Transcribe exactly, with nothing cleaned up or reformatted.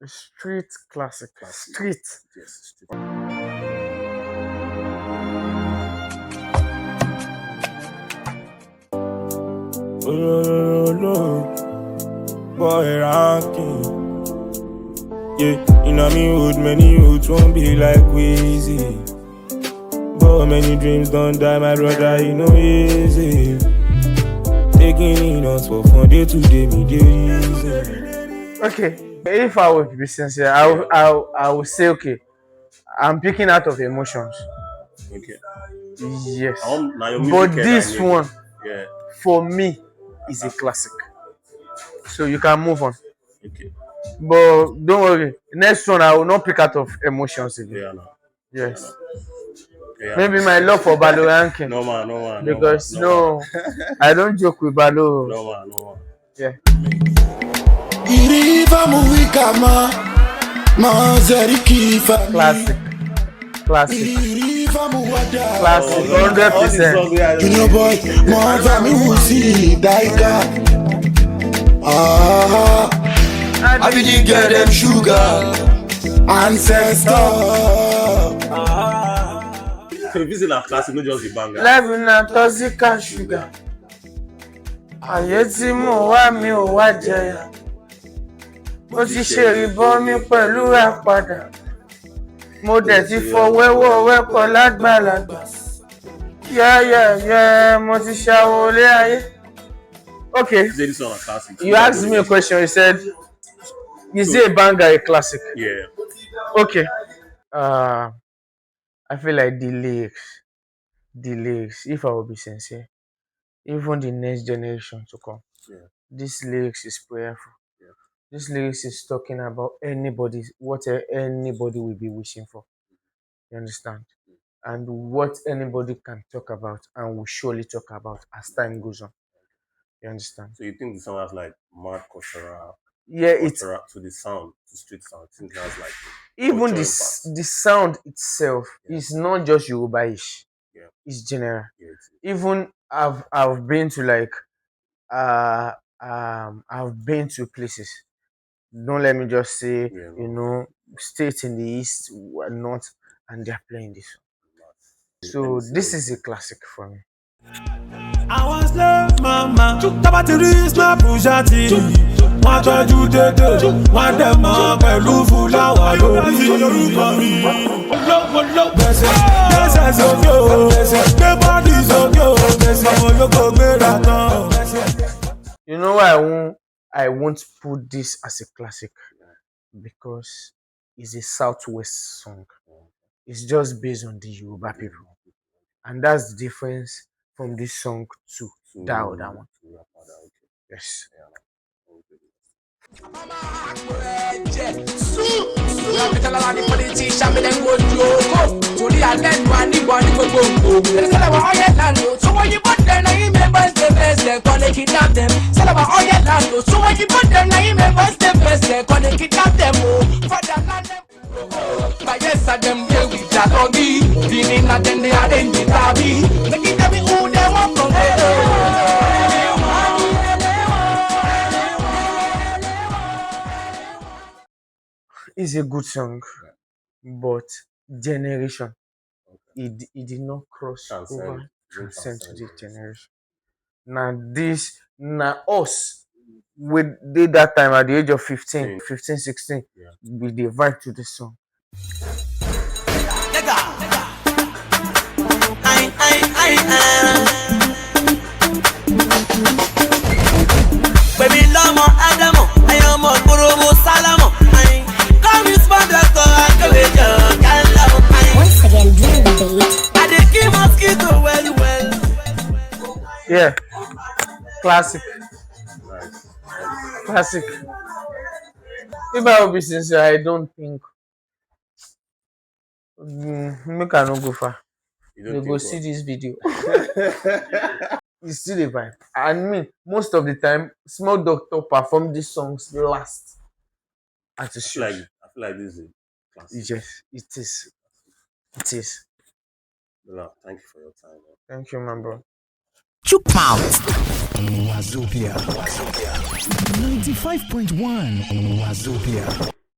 Street classic. Classic. Street. Yes, street. Oh, no, no, no, no. Boy, ranking. Yeah, in a me wood, many youths won't be like Weezy. But many dreams don't die, my brother, you know easy. Taking in us for fun, day to day, me day easy. Okay, if I would be sincere, I will, I will, I will say, okay, I'm picking out of emotions. Okay. Yes. I want, now your But music head, this I know. One, Yeah. For me, is a classic. So you can move on. Okay. But don't worry. Next one, I will not pick out of emotions again. Yeah, no. Yes. Yeah. Maybe my love for Baloranking. No, man, no, man. Because No, no, I don't joke with Balo. no, man, no, man. Yeah. Iriva muwikama mazeri kifa. Classic. Classic. Iriva muwada. Classic. All the Hundred percent. songs we are Junior boy, mother me will see Daika. Ah, I be the girl them sugar. Ancestor. So if it's in a classic, not just the banger. Life na toxic and sugar. Ayé tí mo wá mi ò wá jẹyà. Mo ti ṣe ìbọn mi pẹ̀lú àpàdà. Mo dẹ̀ ti fọ wẹ́wọ́ wẹ́kọ̀ lágbàlagbà. Yeah, yeah, yeah, mo ti ṣàwọlé ayé. Okay, Say this one a classic. You asked me a question. You said, is it a banger, a classic? Yeah. Okay. Uh, I feel like the lyrics, the lyrics, if I will be sincere, even the next generation to come, Yeah. This lyrics is prayerful. Yeah. This lyrics is talking about anybody, what a- anybody will be wishing for. You understand? And what anybody can talk about and will surely talk about as time goes on. You understand? So you think the song has like mad cultural, Yeah, it's cultural to the sound, to street sound. I think it has like Even cultural this impact. The sound itself Yeah. Is not just Yoruba-ish. Yeah. It's general. Yeah, it's- Even I've I've been to, like, uh um I've been to places. Don't let me just say, Yeah, you know, states in the east, were not, and they're playing this. So Let me see. This is a classic for me. Àwọn slave mama tábà ti rí snap ṣáàtì wọ́n tọ́jú dédé wọ́n dẹ̀ mọ́ pẹ̀lú fúláwà lórí. Gbèsè gbèsè sókè o, gbèsè gbé bọ́dì sókè o, gbèsè ọmọ olóko gbéra tán. You know why I won't I won't put this as a classic? Because it's a Southwest song. It's just based on the Yoruba people. And that's the difference from this song to that other one. Yes. Torí alẹ́ nu àníbọ̀ ní gbogbo nǹkó. Sẹ́lẹ̀wọ̀ ọ̀yẹ́ lánàá, tí wọ́n yí bọ́dẹ̀ náà yí mẹ́bàá ṣe bẹ́ẹ̀ ṣe kọ́ lè kidnap them. Sẹ́lẹ̀wọ̀ ọ̀yẹ́ lánàá, tí wọ́n yí bọ́dẹ̀ náà yí mẹ́bàá ṣe bẹ́ẹ̀ ṣe kọ́ lè kidnap them o. Father land them. Bayesa dem dey with their doggy. Bini na dem dey arrange the tabby. Make it tell me who they want from there. It's a good song, but generation, it, it did not cross Transcend. over, It didn't transcend to transcend. This generation. Now this, now us, we did that time at the age of fifteen, Mm. fifteen, sixteen, Yeah. We dey vibe to the song. Pèmí lọ́mọ Ádámọ̀, ẹ̀yin ọmọ ìgboro mo sálámọ̀. Ayin. Call me small doctor, akéwì jọ ká lọ. Ayin. Once again, during the debate, I dey kill mosquito well well. Yeah, classic, Nice. Classic. If I will be sincere, I don't think. Mm, make I no go far. You They don't go think see what? This video. It's still a vibe. I mean, most of the time, Small Doctor perform these songs last at the I feel like show. I feel like this is a classic. Yes, it is. It is. Bella, thank you for your time, man. Thank you, my bro. Chook mouth. Wazobia. Ninety-five point one Wazobia.